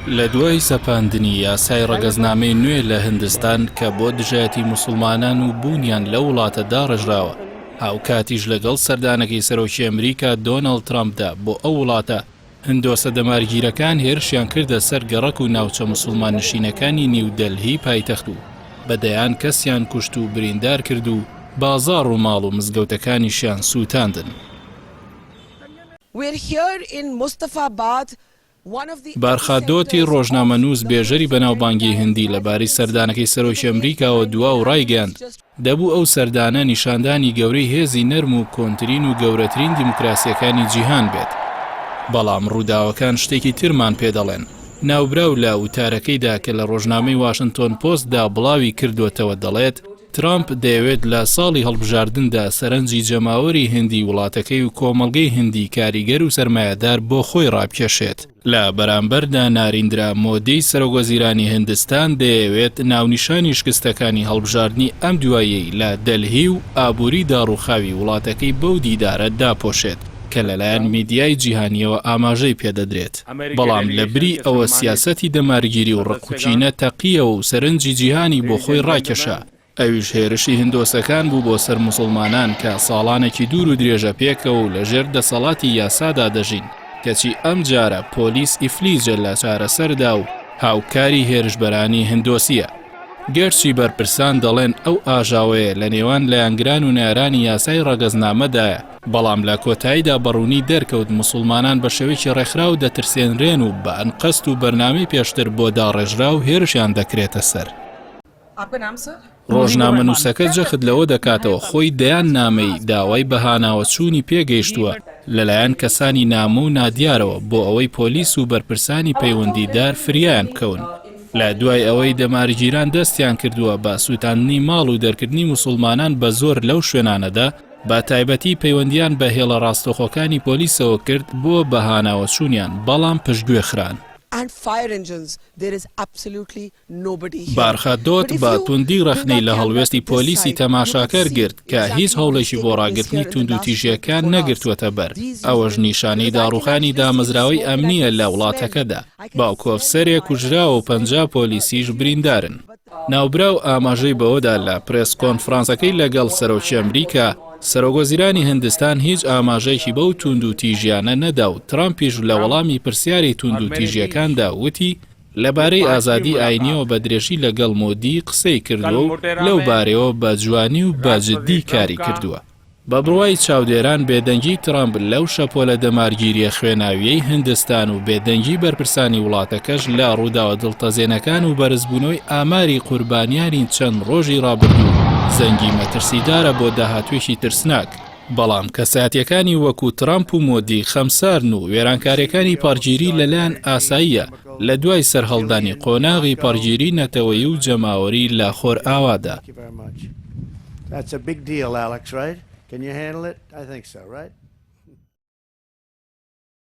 لە دوای سەپاندنی یاسای ڕەگەزنامەی نوێ لە هندستان کە بۆ دژایەتی موسڵمانان و بوونیان لەو وڵاتە داڕێژراوە، هاوکاتیش لەگەڵ سەردانەکەی سەرۆکی ئەمریکا دۆناڵد ترەمپدا بۆ ئەو وڵاتە، هندۆسە دەمارگیرەکان هێرشیان کردە سەر گەڕەک و ناوچە موسڵماننشینەکانی نیو دەلهی پایتەخت و بە دەیان کەسیان کوشت و بریندار کرد و بازاڕ و ماڵ و مزگەوتەکانیشیان سووتاندن. بارخا دۆتی ڕۆژنامەنووس بێژەری بەناوبانگی هندی لەبارەی سەردانەکەی سەرۆکی ئەمریکاوە دوا و ڕایگەیاند، دەبوو ئەو سەردانە نیشاندانی گەورەی هێزی نەرم و کۆنترین و گەورەترین دیموکراسییەکانی جیهان بێت. بەڵام ڕووداوەکان شتێکی ترمان پێ دەڵێن. ناوبراو لە وتارەکەیدا کە لە ڕۆژنامەی واشنتۆن پۆستدا بڵاوی کردۆتەوە دەڵێت، ترامپ دەیەوێت لە ساڵی هەڵبژاردندا سەرنجی جەماوەری هندی وڵاتەکەی و کۆمەڵگەی هندی کاریگەر و سەرمایەدار بۆ خۆی ڕابکێشێت. لە بەرامبەردا ناریندرا مۆدی سەرۆکوەزیرانی هندستان دەیەوێت ناونیشانی شکستەکانی هەڵبژاردنی ئەم دواییەی لە دەلهی و ئابووری داڕووخاوی وڵاتەکەی بەو دیدارە داپۆشێت کە لەلایەن میدیای جیهانییەوە ئاماژەی پێدەدرێت. بەڵام لە بری ئەوە سیاسەتی دەمارگیری و ڕق و کینە تەقییەوە و سەرنجی جیهانی بۆ خۆی ڕاکێشا، ئەویش هێرشی هندۆسەکان بوو بۆ سەر موسڵمانان کە ساڵانێکی دوور و درێژە پێکەوە و لە ژێر دەسەڵاتی یاسادا دەژین، کەچی ئەمجارە پۆلیس ئیفلیجە لە چارەسەردا و هاوکاری هێرشبەرانی هندۆسییە. گەرچی بەرپرسان دەڵێن ئەو ئاژاوەیە لە نێوان لایەنگران و نەیارانی یاسای ڕەگەزنامەدایە، بەڵام لە کۆتاییدا بە ڕوونی دەرکەوت موسڵمانان بە شێوەیەکی ڕێکخراو دەترسێنرێن و بە ئەنقەست و بەرنامەی پێشتر بۆ داڕێژراو هێرشیان دەکرێتە سەر. ڕۆژنامەنووسەکە جەخت لەوە دەکاتەوە خۆی دەیان نامەی داوای بەهاناوەچوونی پێگەیشتووە لەلایەن کەسانی نامۆ و نادیارەوە بۆ ئەوەی پۆلیس و بەرپرسانی پەیوەندیدار فریایان بکەون لە دوای ئەوەی دەمارگیران دەستیان کردووە بە سووتاندنی ماڵ و دەرکردنی موسڵمانان بە زۆر لەو شوێنانەدا بە تایبەتی پەیوەندیان بە هێڵە ڕاستەوخۆکانی پۆلیسەوە کرد بۆ بەهاناوەچوونیان بەڵام پشتگوێ خران. بارخا دۆت بە توندی ڕەخنەی لە هەڵوێستی پۆلیسی تەماشاکەر گرت کە هیچ هەوڵێکی بۆ ڕاگرتنی توندوتیژییەکان نەگرتووەتە بەر، ئەوەش نیشانەی داڕووخانی دامەزراوەی ئەمنییە لە وڵاتەکەدا، باوکۆ ئەفسەرێک کوژراوە و 50 پۆلیسیش بریندارن. ناوبراو ئاماژەی بەوەدا لە پرێس کۆنفرانسەکەی لەگەڵ سەرۆکی ئەمریکا، سەرۆکوەزیرانی هندستان هیچ ئاماژەیەکی بەو توندوتیژیانە نەدا و ترامپیش لە وەڵامی پرسیاری توندوتیژییەکاندا وتی، لەبارەی ئازادی ئاینییەوە بە درێژی لەگەڵ مۆدی قسەی کردووە و لەو بارەیەوە بە جوانی و بە جددی کاری کردووە. بە بڕوای چاودێران بێدەنگی ترەمپ لەو شەپۆلە دەمارگیرییە خوێناوییەی هندستان و بێدەنگی بەرپرسانی وڵاتەکەش لە ڕووداوە دڵتەزێنەکان و بەرزبوونەوەی ئاماری قوربانیانی چەند ڕۆژی ڕابردوو زەنگی مەترسیدارە بۆ داهاتووێکی ترسناک. بەڵام کەسایەتییەکانی وەکو ترەمپ و مۆدی خەمسارن و وێرانکارییەکانی پەڕگیری لەلایان ئاساییە لە دوای سەرهەڵدانی قۆناغی پەڕگیری نەتەوەیی و جەماوەری لە خۆرئاوادا. That's a big deal, Alex, right? Can you handle it? I think so, right?